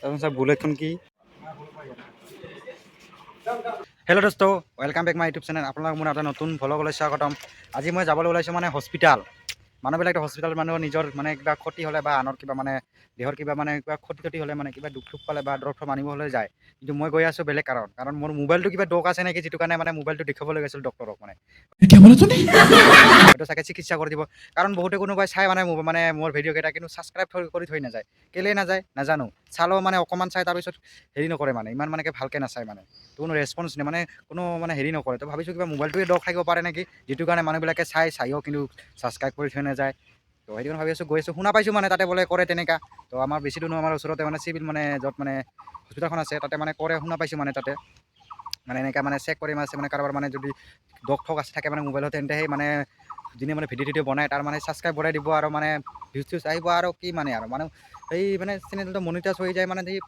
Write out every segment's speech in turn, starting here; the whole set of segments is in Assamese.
তাৰপিছত বুলেটখন কি। হেল্ল' দোস্ত, welcome back my YouTube channel. আপোনালোক মোৰ এটা নতুন ভ্লগলৈ স্বাগতম। আজি মই যাবলৈ ওলাইছোঁ মানে হস্পিটেল। মানুহবিলাকতো হস্পিটেল, মানুহৰ নিজৰ মানে কিবা ক্ষতি হ'লে বা আনৰ কিবা মানে দেহৰ কিবা মানে কিবা ক্ষতি ক্ষতি হ'লে, মানে কিবা দুখ চুখ পালে বা দৰৱ চৰৱ আনিবলৈ যায়। কিন্তু মই গৈ আছোঁ বেলেগ কাৰণ, কাৰণ মোৰ মোবাইলটো কিবা দোষ আছে নেকি, যিটো কাৰণে মানে মোবাইলটো দেখুৱাবলৈ গৈছিলোঁ ডক্টৰক মানে। क्या बोला तूने? হয়তো চাগে চিকিৎসা কৰি দিব, কাৰণ বহুতে কোনোবাই চাই মানে মোৰ মানে মোৰ ভিডিঅ'কেইটা, কিন্তু ছাবস্ক্ৰাইব কৰি থৈ নাযায়। কেলেই নাযায় নাজানো। চালেও মানে অকণমান চাই, তাৰপিছত হেৰি নকৰে, মানে ইমান মানে ভালকৈ নাচায়, মানে কোনো ৰেচপঞ্চ নাই, মানে কোনো মানে হেৰি নকৰে। তো ভাবিছোঁ কিবা মোবাইলটোৱে দোষ থাকিব পাৰে নেকি, যিটো কাৰণে মানুহবিলাকে চাই চাইও কিন্তু ছাবস্ক্ৰাইব কৰি থৈ নাযায়। তো সেইটো কাৰণে ভাবি আছোঁ, গৈ আছোঁ। শুনা পাইছোঁ মানে তাতে বোলে কৰে তেনেকা। তো আমাৰ বেছি দূৰ নহয়, আমাৰ ওচৰতে মানে চিভিল মানে য'ত মানে হস্পিটেলখন আছে, তাতে মানে কৰে শুনা পাইছোঁ। মানে তাতে মানে এনেকা মানে চেক কৰি আছে, মানে কাৰোবাৰ মানে যদি দোষ থোক আছে থাকে মানে মোবাইলত, তেন্তে সেই মানে যোনে মানে ভিডিঅ' চিডিঅ' বনায়, তাৰ মানে ছাবস্ক্ৰাইব বঢ়াই দিব আৰু মানে ভিউজ চিউজ আহিব আৰু কি মানে আৰু মানে সেই মানে চেনেলটো মনিটাইজ হৈ যায়, মানে সেই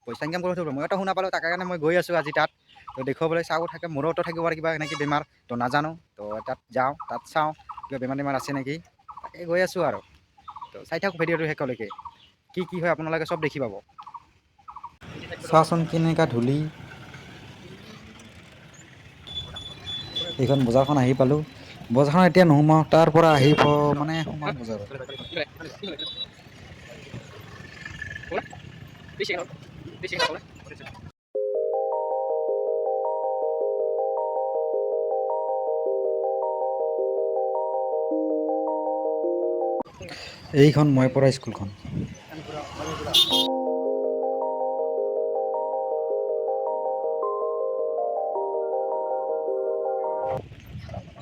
পইচা ইনকাম কৰি থাকিব। মই এটা শুনা পালোঁ, তাৰ কাৰণে মই গৈ আছোঁ আজি তাত তো দেখুৱাবলৈ। চাওঁ থাকে, মোৰোতো থাকিব পাৰে কিবা এনেকৈ বেমাৰ, তো নাজানো। তো তাত যাওঁ, তাত চাওঁ কিবা বেমাৰ বেমাৰ আছে নেকি। তাকে গৈ আছোঁ আৰু তো চাই থাকক ভিডিঅ'টো শেষলৈকে, কি কি হয় আপোনালোকে চব দেখি পাব। চাওচোন কেনেকুৱা ধূলি। এইখন বজাৰখন আহি পালোঁ। বজাৰখন এতিয়া নোসোমাওঁ, তাৰ পৰা আহি মানে সোমাম বজাৰত। এইখন মই পঢ়া স্কুলখন।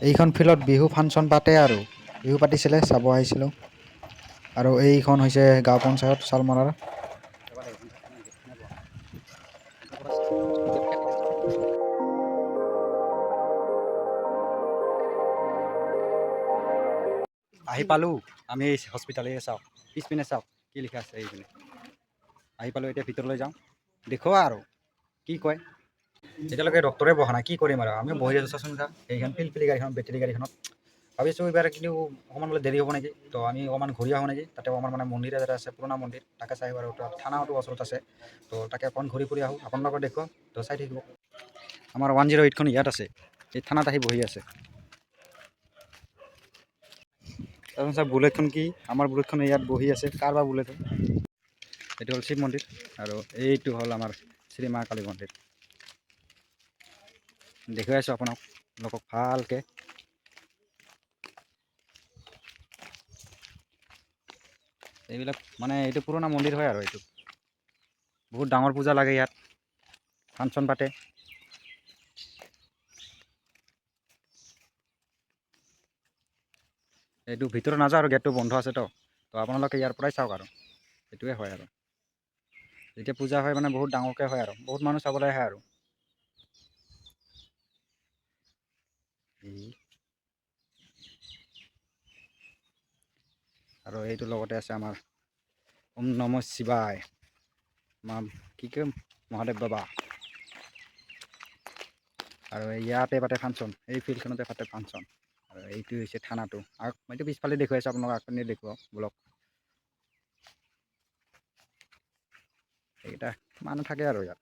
এইখন ফিল্ডত বিহু ফাংচন পাতে আৰু বিহু পাতিছিলে, চাব আহিছিলোঁ। আৰু এইখন হৈছে গাঁও পঞ্চায়ত শালমৰাৰ। আহি পালোঁ আমি এই হস্পিটেল। এই চাওক, পিছপিনে চাওক কি লিখা আছে এইপিনে। আহি পালোঁ, এতিয়া ভিতৰলৈ যাওঁ, দেখুৱা আৰু কি কয়। এতিয়ালৈকে ডক্টৰে বহা নাই, কি কৰিম আৰু আমি বহি আছোঁ। চাচোন চা, এইখন পিলপিলি গাড়ীখন, বেটেৰী গাড়ীখনত। ভাবিছোঁ এইবাৰ কিন্তু অকণমান বোলে দেৰি হ'ব নেকি, তো আমি অকণমান ঘূৰি আহোঁ নেকি। তাতে অকণমান মানে মন্দিৰ এটা আছে, পুৰণা মন্দিৰ, তাকে চাই আৰু থানাওতো ওচৰত আছে, তো তাকে অকণমান ঘূৰি ফুৰি আহোঁ, আপোনালোকক দেখুৱাম। তো চাই থাকিব। আমাৰ 108খন ইয়াত আছে, এই থানাত আহি বহি আছে। তাৰপিছত বুলেটখন কি, আমাৰ বুলেটখন ইয়াত বহি আছে, কাৰ বা বুলেট হয়। এইটো হ'ল শিৱ মন্দিৰ আৰু এইটো হ'ল আমাৰ শ্ৰী মা কালী মন্দিৰ। দেখুৱাই আছোঁ আপোনাক লোকক ভালকৈ। এইবিলাক মানে এইটো পুৰণা মন্দিৰ হয় আৰু এইটো বহুত ডাঙৰ পূজা লাগে ইয়াত, ফাংচন পাতে। এইটো ভিতৰত নাযাওঁ আৰু গেটটো বন্ধ আছেতো, তো আপোনালোকে ইয়াৰ পৰাই চাওক আৰু এইটোৱে হয়। আৰু যেতিয়া পূজা হয় মানে বহুত ডাঙৰকৈ হয় আৰু বহুত মানুহ চাবলৈ আহে আৰু এই আৰু এইটোৰ লগতে আছে আমাৰ ওম নম শিৱায়, মা কি কয় মহাদেৱ বাবা। আৰু ইয়াতে পাতে ফাংচন, এই ফিল্ডখনতে পাতে ফাংচন। আৰু এইটো হৈছে থানাটো। আৰু মইতো পিছফালে দেখুৱাইছোঁ আপোনালোকক, আগপিনে দেখুৱাওঁ বলক। এইকেইটা মানুহ থাকে আৰু ইয়াত।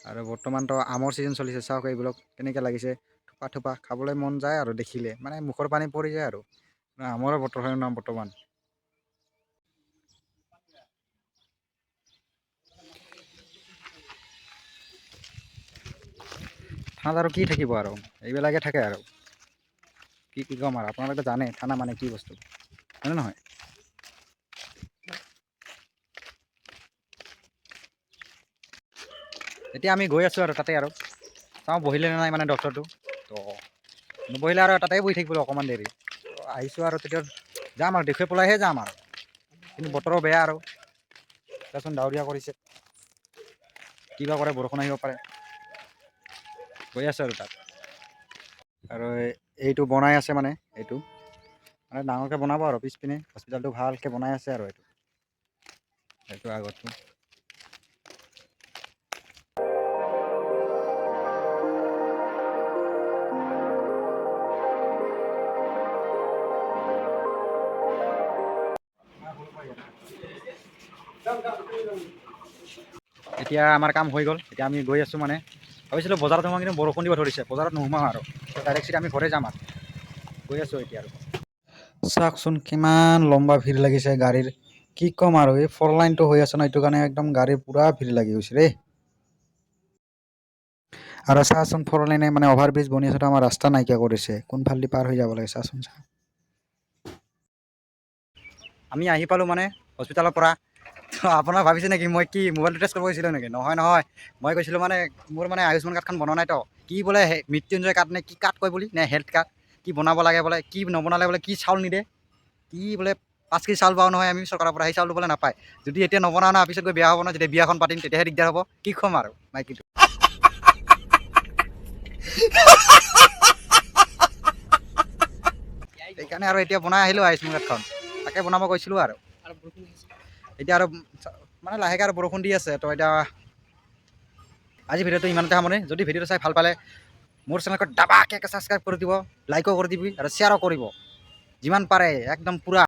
আৰু বৰ্তমানতো আমৰ ছিজন চলিছে। চাওক এইবিলাক কেনেকৈ লাগিছে থোপা থোপা, খাবলৈ মন যায় আৰু দেখিলে মানে মুখৰ পানী পৰি যায়। আৰু আমৰে বতৰ হয় ন বৰ্তমান। থানাত আৰু কি থাকিব আৰু এইবিলাকে থাকে আৰু কি কি ক'ম আৰু, আপোনালোকে জানে থানা মানে কি বস্তু, হয়নে নহয়? এতিয়া আমি গৈ আছোঁ আৰু তাতে আৰু চাওঁ বহিলে নে নাই মানে ডক্টৰটো। তো নবহিলে আৰু তাতে বহি থাকিব অকণমান দেৰি। তো আহিছোঁ আৰু তেতিয়া যাম আৰু দেখুৱাই পেলাইহে যাম আৰু। কিন্তু বতৰো বেয়া আৰু তাৰচোন ডাৱৰীয়া কৰিছে, কিবা কৰে, বৰষুণ আহিব পাৰে। গৈ আছোঁ আৰু তাত। আৰু এইটো বনাই আছে, মানে এইটো মানে ডাঙৰকৈ বনাব আৰু পিছপিনে হস্পিটেলটো ভালকৈ বনাই আছে। আৰু এইটো এইটো আগৰটো। এতিয়া আমাৰ কাম হৈ গ'ল। এতিয়া আমি গৈ আছোঁ। মানে ভাবিছিলোঁ বজাৰত সোমাম, কিন্তু বৰষুণ দিব ধৰিছে, বজাৰত নোসোমাওঁ আৰু ডাইৰেক্ট চিধা আমি ঘৰে যাম আৰু গৈ আছোঁ এতিয়া। আৰু চাওকচোন, কিমান লম্বা ভিৰ লাগিছে গাড়ীৰ। কি ক'ম আৰু, এই ফ'ৰ লাইনটো হৈ আছে ন, এইটো কাৰণে একদম গাড়ীৰ পূৰা ভিৰ লাগি গৈছে দেই। আৰু চাচোন, ফ'ৰ লাইনে মানে অভাৰ ব্ৰিজ বনি আছে, আমাৰ ৰাস্তা নাইকিয়া কৰিছে। কোনফালেদি পাৰ হৈ যাব লাগে, চাচোন চা। আমি আহি পালোঁ মানে হস্পিটেলৰ পৰা। তো আপোনাৰ ভাবিছে নেকি মই কি মোবাইলটো টেষ্ট কৰিব গৈছিলোঁ নেকি? নহয় নহয়, মই গৈছিলোঁ মানে মোৰ মানে আয়ুস্মান কাৰ্ডখন বনোৱা নাইতো। কি বোলে মৃত্যুঞ্জয় কাৰ্ড নে কি কাৰ্ড কয় বুলি নে হেল্থ কাৰ্ড কি বনাব লাগে বোলে, কি নবনালে বোলে কি চাউল নিদে, কি বোলে 5 কেজি চাউল পাওঁ নহয় আমি চৰকাৰৰ পৰা, সেই চাউলটো বোলে নাপায়। যদি এতিয়া নবনাওঁ না, পিছত গৈ বেয়া হ'ব ন। যেতিয়া বিয়াখন পাতিম তেতিয়াহে দিগদাৰ হ'ব। কি ক'ম আৰু মাইকীটো। সেইকাৰণে আৰু এতিয়া বনাই আহিলোঁ আয়ুস্মান কাৰ্ডখন, তাকে বনাব গৈছিলোঁ আৰু। আৰু বৰষুণ আহিছে। এতিয়া আৰু মানে লাহেকৈ আৰু বৰষুণ দি আছে। তো এতিয়া আজি ভিডিঅ'টো ইমানতে সামৰণি। যদি ভিডিঅ'টো চাই ভাল পালে, মোৰ চেনেলক দাবাকে ছাবস্ক্ৰাইব কৰি দিব, লাইকো কৰি দিবি আৰু শ্বেয়াৰো কৰিব যিমান পাৰে একদম পূৰা।